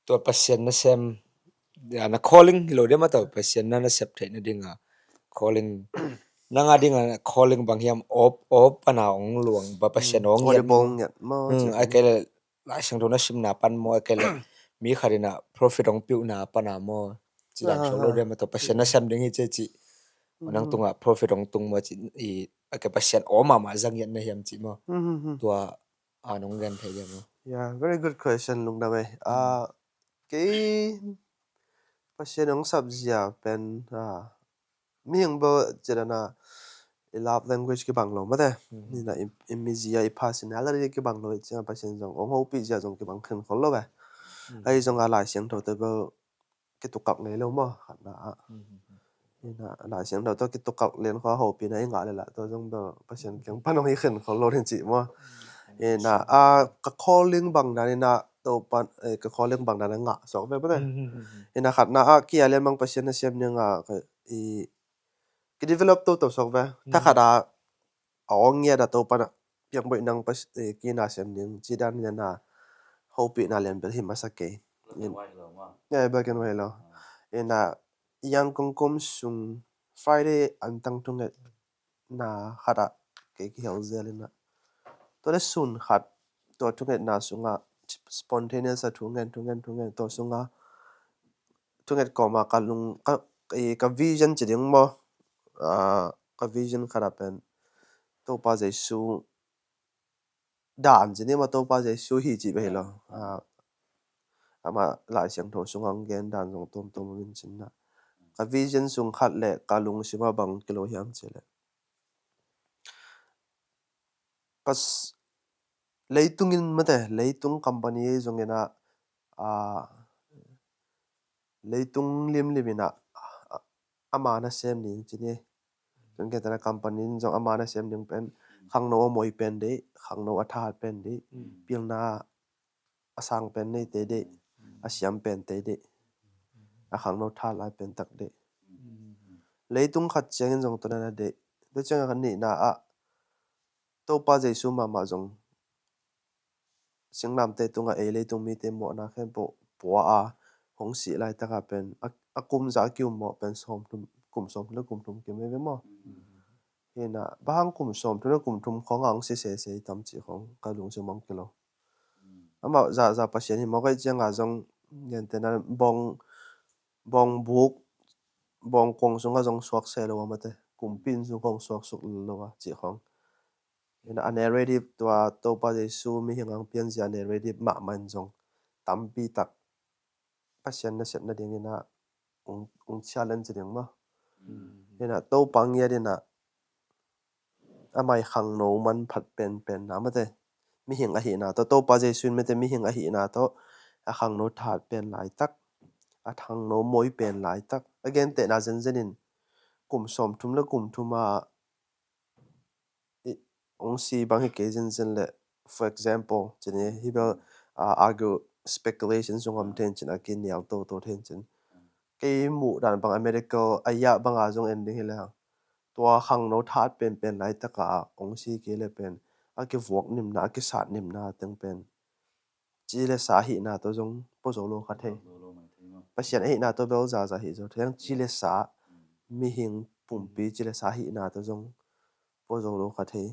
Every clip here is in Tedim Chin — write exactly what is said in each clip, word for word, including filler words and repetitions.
tua Pasian nasem, ya, na calling hi lo dia mah, tua Pasian na nasep theih nading a calling, nang a ding a calling bang hiam? Op, op pana ong luang ba, Pasian ong ngiat maw, a kei le Lai Siangtho na simna pan maw, a kei le mi khat in a prophet ong piuhna pana maw, ci dan suak lo dia mah, tua Pasian nasem ding hi ci ci. Nang tungah prophet ong tung maw ci, i, a kei Pasian aw mahmah za ngiat na hiam ci maw? Tua a nong gen thei dia maw? Yeah, very good question, lungdam ei. Ah, kei Pasian ong sap zia pen, ah, mihing bel ci dan a, i love language kibang lo mate. Ni na i, i mizia, i personality kibang lo i ciang Pasian zong ong hopih zia zong kibang khin khol lo ve. Ahi zong a Lai Siangtho te bel kitukap ngei lo maw, khatna ah. Ina Lai Siangtho tawh kitukap lian khua hopihna i ngah le lah, tua zong bel Pasian kiang pan ong hi khin khol lo ding ci maw. Ina a ka calling bang dan ina Topan, eh, ka calling bang dan a ngah suak ve mate. Ina khatna ah kia lian bang Pasian nasem ding a ka i kidevelop toto suak ve. Thakhat a a ong ngiat a Topa na piangboih nang pas, eh, kina sem ding ci dan lian a hopihna lian bel hi masa kei. Black and white lo maw? Yeah, black and white lo. Ina yang kong kum sung Friday antang thungetna khat a kei kihel zel ina, tua le sun khat tua thungetna sungah spontaneous a thungen, thungen, thungen, tua sungah thunget kawma ka lung, ka, i, ka vision ci ding maw? Ah, ka vision khat a pen Topa Jesu dan ci ni maw, Topa Jesu hi ci beh hi lo. Ah, ama Lai Siangtho sungah ong gen dan zong tuamtuam om in cin na, ka vision sung khat le ka lungsim ah bang kilo hiam ci le, ka s-, leitung in mate, leitung company ei zong ina, ah, leitung limlim ina, ah, ama nasem ding ci ni. Tun kei tana company in zong ama nasem ding pen khangno a moi pen dei, khangno a thahat pen dei, pilna a sang pen neite dei, a siam pen te dei, a khangno thahat lai pen tak dei. Leitung khat ciangin zong tuna na dei. Tua ciangin a nihna ah Topa Jesu mahmah zong singlamteh tungah ei leitung mite mawhna khempeuh pua a hong sih laitak a pen a, a kum za a kium mawh pen sawmthum, kum sawmthum le kum thum kim ei ve maw? Hi na, bang hang kum sawmthum le kum thum khawng a hong si sese tam cih khawng ka lungsim ah ong kilo. Amah zahzah Pasian hi mawk ei ciang a zong, gentehna bawng, bawng buk, bawng kuang sungah zong suak se lo a mate, kumpi inn sung khawng suak suk lo a cih khawng. Hi na, a narrative tua Topa Jesu mihing a hong pianzia narrative mahmah in zong tampi tak Pasian nasep nading ina ong, ong challenge ding maw? Hi na, Topa ngiat ina amah i khangno manphat penpen na mate, mihing ahihna tawh, Topa Jesu in mate mihing ahihna tawh a khangno thahat pen laitak, a khangno moi pen laitak. A gentehna zenzen in kum sawmthum le kum thum a i, ong si bang hi kei zenzen le, for example, ci ni hi bel, ah, argue speculation zong om thein cin, a kinial toto thein cin. Kei muh dan bang a medical a yah bang a zong en ding hi le hang, tua khangno thahat penpen laitak a ong si kei le pen a kivuak nimna, a kisat nimna teng pen ci le sa ahihna tawh zong pua zo lo kha thei. Pasian ahihna tawh bel zaza hi zo thei ang, ci le sa mihing pumpi ci le sa ahihna tawh zong pua zo lo kha thei.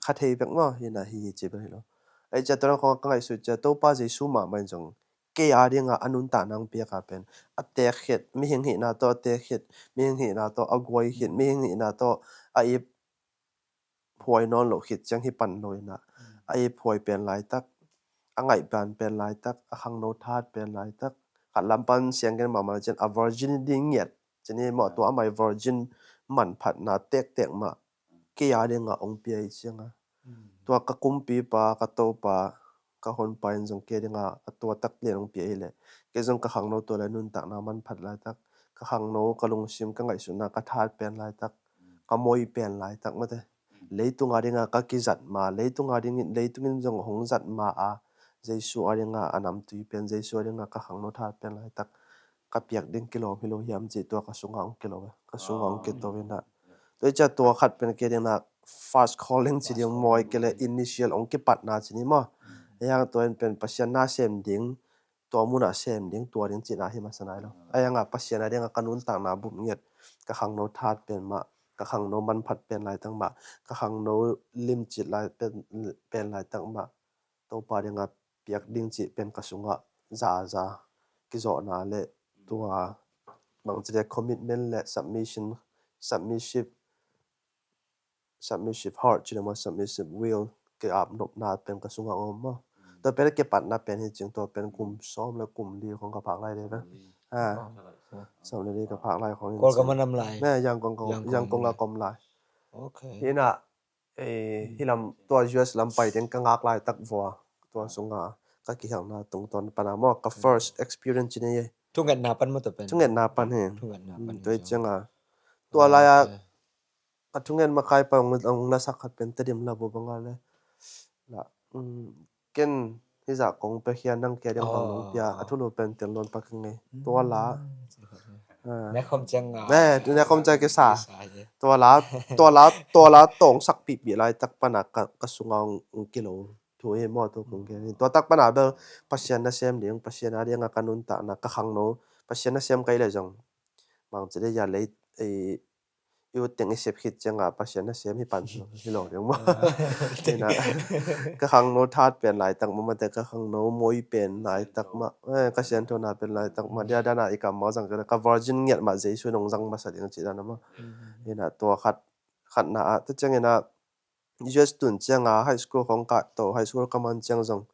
Kha thei bek maw, hi na hi ci bek hi lo. Ei cia tua khawng ka ngaihsut cia Topa Jesu mahmah in zong kei a ding a a nuntakna ong piak a pen a teek khit, mihing hihna tawh a teek khit, mihing hihna tawh a guai khit, mihing hihna tawh a ip phuai nawn loh khit ciang hi pan lo ina, a ip phuai pen laitak, a ngaih pen pen laitak, a khangno thahat pen laitak, khat lam pan siang gen mahmah cian a virginity ngiat ci ni maw, tua amah i virgin manphatna tektek mah kei a ding a ong pia i ciang a, tua ka kumpipa, ka Topa, ka honpa in zong kei ding a a tua tak lian ong pia hi le, kei zong ka khangno tua le nuntakna manphat laitak, ka khangno, ka lungsim, ka ngaihsutna, ka thahat pen laitak, ka moi pen laitak mate, leitung a ding a ka kizat ma, leitung a ding, leitung in zong hong zat ma a, Jesu a ding a a namtui pen, Jesu a ding a ka khangno thahat pen laitak ka piak ding kilawm hi lo hiam cih tua ka sung a ong kilo, ka sung a ong kito ina. Tua i cia tua khat pen kei ding na first calling ci ding maw, kei le initial ong kipatna ci ni maw. Ei hang tua in pen Pasian nasem ding tua munah sem ding, tua ding cihna hi masa nai lo. A ianga Pasian a dinga ka nuntakna bup ngiat, ka khangno that pen mah, ka khangno manphat pen laitak mah, ka khangno limcit lai pen, pen laitak mah, Topa dinga piak ding cih pen ka sungah zaza kizawhna le tua bangci le commitment le submission, submissive, submissive heart, cih le maw, submissive will, ki-ap nopna pen ka sungah om maw. Tua pen kipatna pen hi cing, tua pen kum sawm le kum li khong ka phak lai de pen. Ha. Sawm le li ka phak lai khong. Kawl ka manam lai. Ne, Yangon ka, Yangon ka om lai. Okay. Hi na, eh, hi lam, tua U S lam pai ding ka ngak laitak vua, tua sunga ka kihelna tungtawn pana maw, ka first experience ci ni. Thungetna pan maw tua pen? Thungetna pan hi. Thungetna pan hi. Tua hi cianga. Tua lai a, okay, ka thungen makai pa ong, ong lasak khat pen Tedim la bu banga le. La, um, ken hizah kong pia hian nang kia ding bang nong pia, a thulu pen tel non pa ka ngei. Tua la. Nekhom ciang a. Ne, nekhom ciang kisa. Tua la, tua la, tua la tong sak pipi laitak pana ka, ka sunga ong kilo. Thu hi maw, thu kong gen hi. Tua tak pana bel Pasian nasem ding, Pasian a dinga ka nuntakna, ka khangno, Pasian nasem kai le zong. Bang ci le ya lei, eh, i ut teng i sep khit cianga Pasian nasem hi pan hi lo ding maw. Tina, ka khangno that pen laitak mah, mate ka khangno moi pen laitak mah, eh, ka sianthona pen laitak mah, dia dana i kam mah zang ka, ka virgin ngiat mah Jesu nong zang masa ding ci dana mah. Ina tua khat, khatna a, tua ciangina U S tun cianga high school khong ka to, high school ka man ciang zong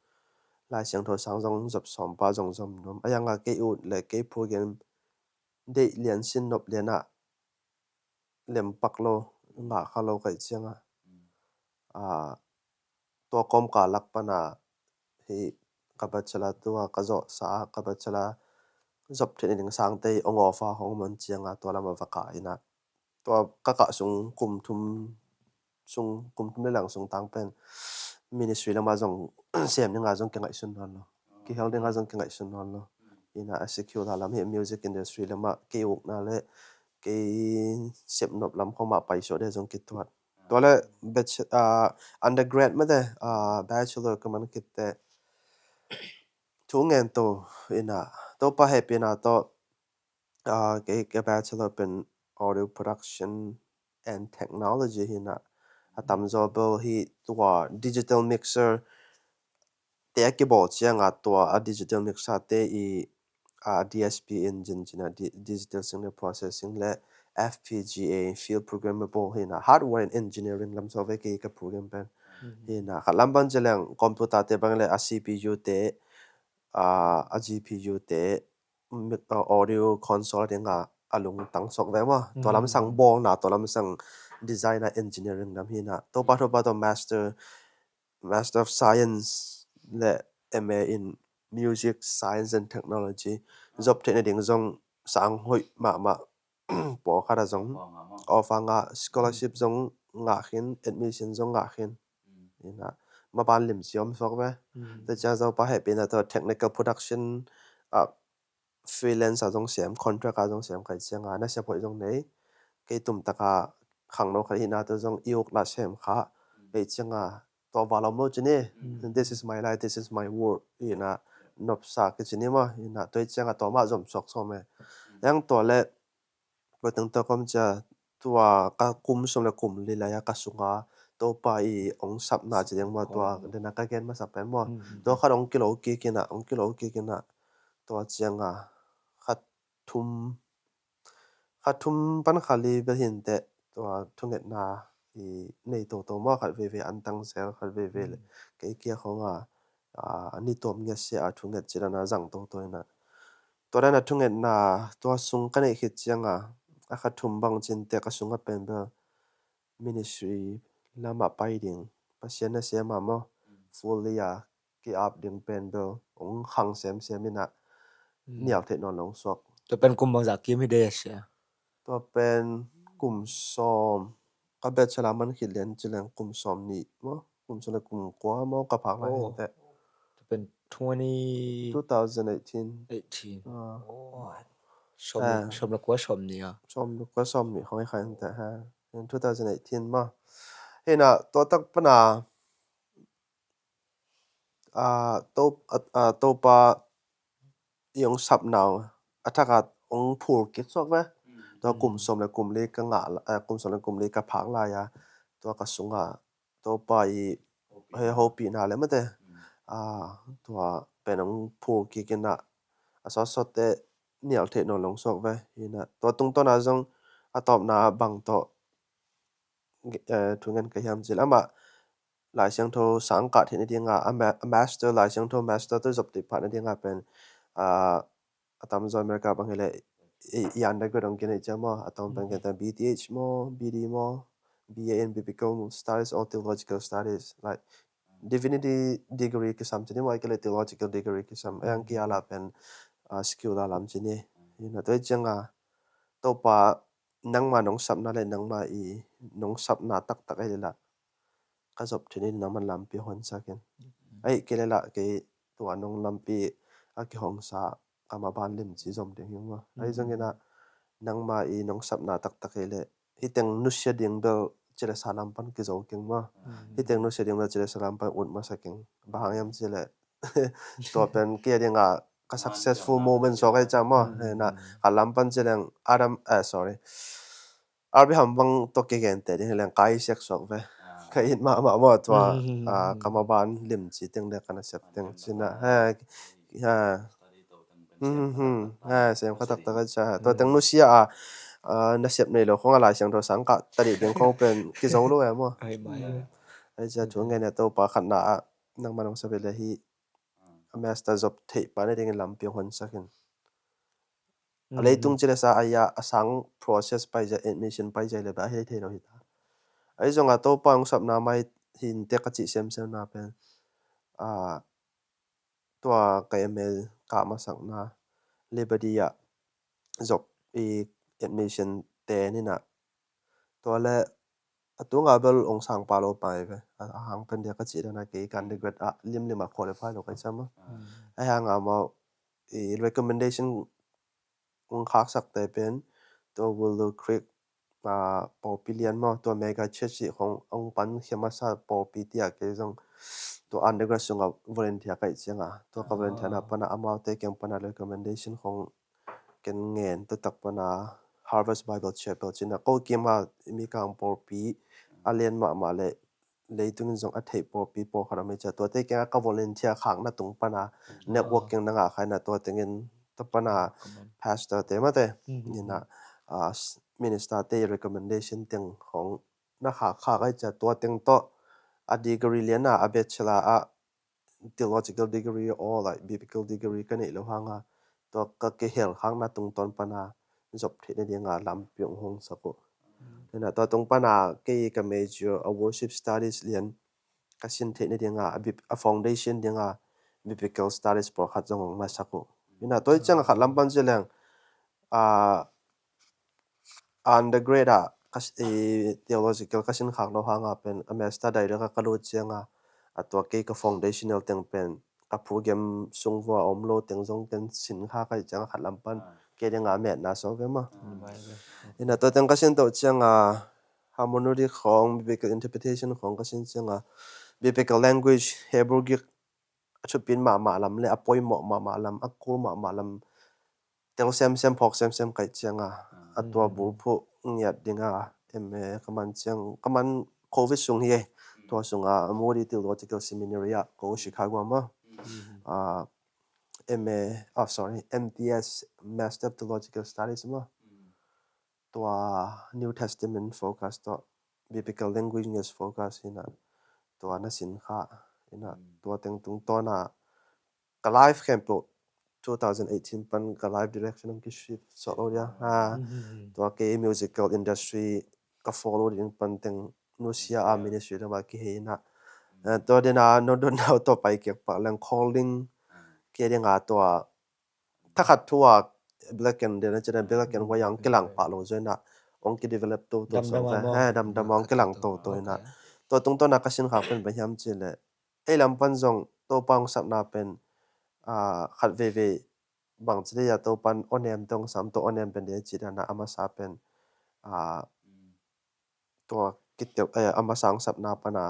Lai Siangtho sang zong zop sawm pa zong zom nom. A ianga kei ut le kei program deih lian sin nop liana lempak lo, ngah kha lo kaih cianga. Ah, tua kawmkal lak pana hi ka bachelor tua ka zawhsa, ka bachelor zop theih ni ding sangte ong offer hong man cianga tua lama va kah ina. Tua ka kah sung kum thum, sung kum thum le lang sung tang pen ministry lama zong sem dinga zong kingaihsun nawn lo. Kihel dinga zong kingaihsun nawn lo. Ina a secular lam hi music industry lama kei ukna le kei sepnop lam khong mah paisuah ding zong kituat. Tua le bach-, ah, undergrad mate, ah, bachelor ka man khit teh thu ngen to ina Topa hehpihna tawh, ah, kei ka bachelor pen audio production and technology hi na. A tamzaw bel hi tua digital mixer te a kibawl cianga tua a digital mixer te i, a D S P engine cina di-, digital signal processing le F P G A, field programmable hi na, hardware and engineering lam saw ve kei ka program pen. Hi na, khat lam bang ci leng computer te bang le a C P U te, a, a G P U te, mi-, a, audio console dinga a lungtang sok ve maw. Tua lam sang bawlna, tua lam sang design a engineering lam hi na. Topa, Topa tua master, Master of Science le M A in Music, Science and Technology zop theih na ding zong sang hoih mahmah pawlkhat a zong offer ngah, scholarship zong ngah khin, admission zong ngah khin. Ina, maban lim ciom suak ve. Tua ciang Topa hehpihna tawh technical production, ah, freelance a zong sem, contract a zong sem kai cianga nasep hoih zong nei. Kei tumtaka khangno khat hihna tawh zong i uk la sem kha. Kei cianga tua valom lo cini. This is my life, this is my work. Ina nopsa kici ni maw. Ina tua cianga tua mah zom suak sawm e. Yang tua le tua teng tua kom cia tua ka kum sawm le kum li lai a ka sunga Topa i ong sapna ci ding maw tua dena ka gen masa pen maw. Tua khat ong kilo kik ina, ong kilo kik ina. Tua cianga khat thum, khat thum pan kha li bel hi inteh, tua thungetna i nei toto maw, khat veivei antang zel, khat veivei le kei kia khonga, a, ni tuam ngiat sia a thunget ci dana zang toto ina. Tua dana thungetna, tua sung ka neih khit cianga, a khat thum bang ci inteh ka sunga pen bel ministry lama pai ding, Pasian nasem a maw, fully a ki-ap ding pen bel ong khang semsem ina nial theih nawn lo ong suak. Tua pen kum bangzah kim hi dei a sia? Tua pen kum sawm, ka bachelor man khit lian ci leng kum sawm nih maw, kum sawm le kum kua maw ka phak lai hi inteh. Tua pen twenty, two thousand eighteen. Eighteen. Ah. Oh. Sawm le kua sawm nih a. Sawm le kua sawm nih khong hi kha inteh ha. In two thousand eighteen maw. Hi na tua tak pana, a, to, a, a, Topa i hong sapna uh a thak a hong phul kik suak ve. Tua kum sawm le kum li ka ngah la, eh, kum sawm le kum li ka phak lai a, tua ka sungah Topa i he hopihna le mate, ah, tua pen hong phul kik in ah, a sawtsawtte nial theih nawn lo suak ve. Hi in ah tua tungtawn ah zong a tawpna bang tawh, eh, thu ngen ka hiam cih leh amah Lai Siangtho sang kah theih nading a, a ma-, a master, Lai Siangtho master tawh zop theih pah nading a pen, ah, a tamzaw America bang hi leh i, i undergrad hong kinei ciang maw, a tawm pen kei ta B T H maw, B D maw, B A in Biblical Studies or Theological Studies, like divinity degree kisam ci ni maw, ahih kei leh theological degree kisam, a hang kia la pen, ah, secular lam ci ni. Hi in ah tua hi ciang a Topa nangma nong sapna le nangma i nong sapna taktak ahi leh lah ka zop theih nading nangman lampi hong honsak in. Ahih kei leh lah kei tua nong lampi a kihongsa ka maban limci zom ding hi ing maw. Ahi zongin ah nangma i nong sapna taktak hi leh hih teng nusia ding bel ci leh sa lam pan kizo keng maw. Hih teng nusia ding bel ci leh sa lam pan ut masa keng. Bang hang hiam cih leh tua pen kei a ding a ka successful moment suak ahi ciang maw. Hi in ah ka lam pan ci leng Adam, eh, sorry, Abraham bang tawh kigente ding hi leng ka Isaac suak ve. Ka it mahmah maw tua, ah, ka maban limci teng le ka nasep teng ci in ah, ha, ha. Hmm, hmm. Ha, sem kha taktak a cia. Tua teng nusia a, ah, nasep nei lo khong a Lai Siangtho sang kah ta dih ding khong pen kizo lo e maw. Ahi mai. Ahi cia thu ngen e Topa khatna ah nangma nong sap hi leh hih a master zop theih pah nadingin lampi hong honsak in. A leitung ci leh sa a ia a sang process pai zia, admission pai zia le ba hi thei lo hi ta. Ahi zong a Topa hong sapna mai hi in teh ka cih semsem na pen, ah, tua ka M A kah masakna Liberty ah zop i admission te ni na. Tua le a tunga bel hong sang pah lo pai ve. A, a hang pen dia ka cih dan a kei ka undergrad ah limlim a qualify lo ka i sam a. A hang a mau i recommendation hong khaksak te pen tua Willow Creek, ah, pawlpi lian maw, tua mega church i hong, hong pan khia masa pawlpi tia kei zong tua undergrad sungah volunteer ka i ciang a. Tua ka volunteer na pan a amaute kiang pan a recommendation hong ken ngen taktak pan a Harvest Bible Chapel ci in a ko kim a i Mikang pawlpi a lian mahmah le leitung in zong a theih pawlpi pawlkhat om hi cia. Tuate kiang a ka volunteer khakna tung pan a networking na ngah kha in a tua teng in tua pan a pastor te mate in a, ah, minister te recommendation teng hong na khak khak ahi cia. Tua teng tawh a degree lian a, a bachelor a theological degree or like biblical degree ka neih lo hang a tua ka kihel khakna tungtawn pan a zop theih nading a lampi hong hong sak uh. Hi in a tua tung pan a kei ka major a worship studies lian ka sin theih nading a, a bib-, a foundation ding a biblical studies pawlkhat zong hong na sak uh. Hi in a tua i ciang a khat lam pan ci leng, ah, undergrad ah ka s-, i theological ka sin khak lo hang a pen a master direct a ka lut ciang a, a tua kei ka foundational teng pen ka program sung vua om lo teng zong ken sin khak ahi ciang a khat lam pan kei ding a metna suak ve maw. Hi in a tua teng ka sin to ciang a hermeneutic khong, biblical interpretation khong ka sin ciang a biblical language, Hebrew, Greek a thupit mahmah lam le a poimawh mahmah lam, a kul mahmah lam tel semsem, phawk semsem ka i ciang a, a tua bulphuh ngiat ding a M A ka man ciang, ka man covid sung hi e. Tua sung a Moody Theological Seminary ah ko Chicago ah maw, ah, M A, oh sorry, M T S, Master of Theological Studies maw. Tua New Testament focus tawh biblical language focus hi in a tua na sin kha hi in a tua teng tungtawn a ka life khempeuh two thousand eighteen pan ka life direction hong ki shift sawh lo dia. Ha, tua kei musical industry ka follow ding pan teng nusia a ministry lam a kihei in a, eh, tua ding a no don nau tua pai kek pak leng calling kei ding a tua thakhat thu a black and, dena cina black and white ang kilang pah lo zo in a hong ki develop to to so ve. He, damdam hong kilang to to in a. Tua tungtawn a ka sin khak pen bang hiam ci le ei lam pan zong Topa hong sapna pen, ah, khat veivei bang ci le a Topa in onem tong sam to onem pen de ci dan a a masa pen, ah, tua kitel, eh, a masa hong sapna pan a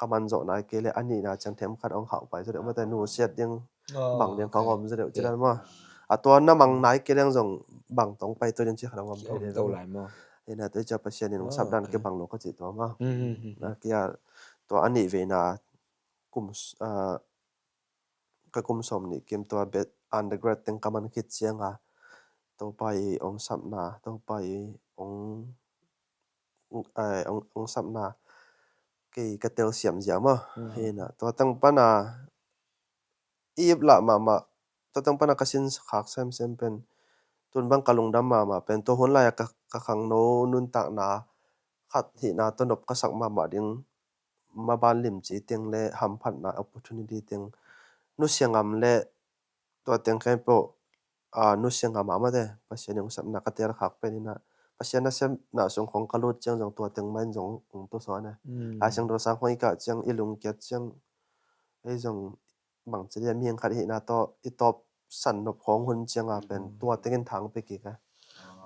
ka man zawhna kei le a nihna ciang themkhat hong khauh pai zaw deuh mate nusiat ding bang ding ka hong om zaw deuh ci dan maw. a tua na mang nai kei leng zong bang tawh pai to ding ci khat a om thei ding to lai maw? Hi na, tua ciang Pasian in hong sap dan kibang lo ka ci tua maw? Na kia tua a nih veina kum s- ah, ka kum sawm nih kim tua bet undergrad teng ka man khit cianga Topa i hong sapna, Topa i hong eh, hong, hong sapna kei ka telsiam zia maw? Hi na, tua teng pana i ip lah mahmah, tua teng pana ka sin khak semsem pen tun bang ka lungdam mahmah pen tua hun lai-a ka, ka khangno nuntakna khat hihna tua nop ka sak mahmah ding maban limci teng le hamphatna opportunity teng nusia ngam le tua teng khempeuh a nusia ngam a mate Pasian i hong sapna ka tel khak pen hi na, Pasian nasepna sung khong ka lut ciang zong tua teng mah in zong hong tuasawn e. Lai Siangtho sang khong i kah ciang i lungkiat ciang ei zong bangci dia mihing khat hihna tawh i tawp san nop khong hun cianga pen tua tengin thang pe kik a.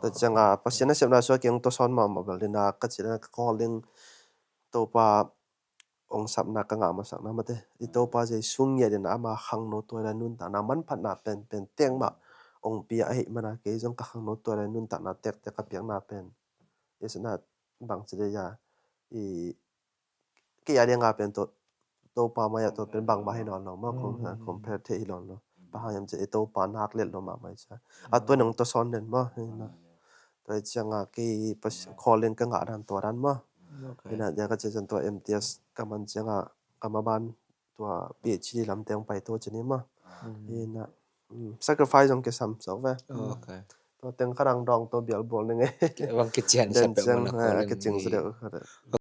Tua cianga Pasian nasepna sung a kei hong tuasawn mahmah bel hi na ka ci dan ka call ding Topa hong sapna ka ngah masakna mate i Topa Jesu ngiat in ama khangno tuai lai nuntakna manphatna pen pen teng mah hong pia ahih mana kei zong ka khangno tuai lai nuntakna tektek ka piakna pen i sana bangci dia i kei a dinga pen to Topa mai a to pen bangmah hi nawn lo maw? Compare thei hi nawn lo. Bang hang hiam cih i Topa nak let lo mahmah hi cia a tua nong tuasawn den maw? Hi na, tua hi cianga kei calling ka ngah dan tua dan maw? Hi na, dia ka ci ciang tua M T S ka man cianga ka maban tua P H D lam teng pai to ci ni maw? Hi na, sacrifice zong kisam so ve. Tua teng kha dang dawng to bial bual ning e. Bang kician sa pe ciang mana sa deuh kha deuh.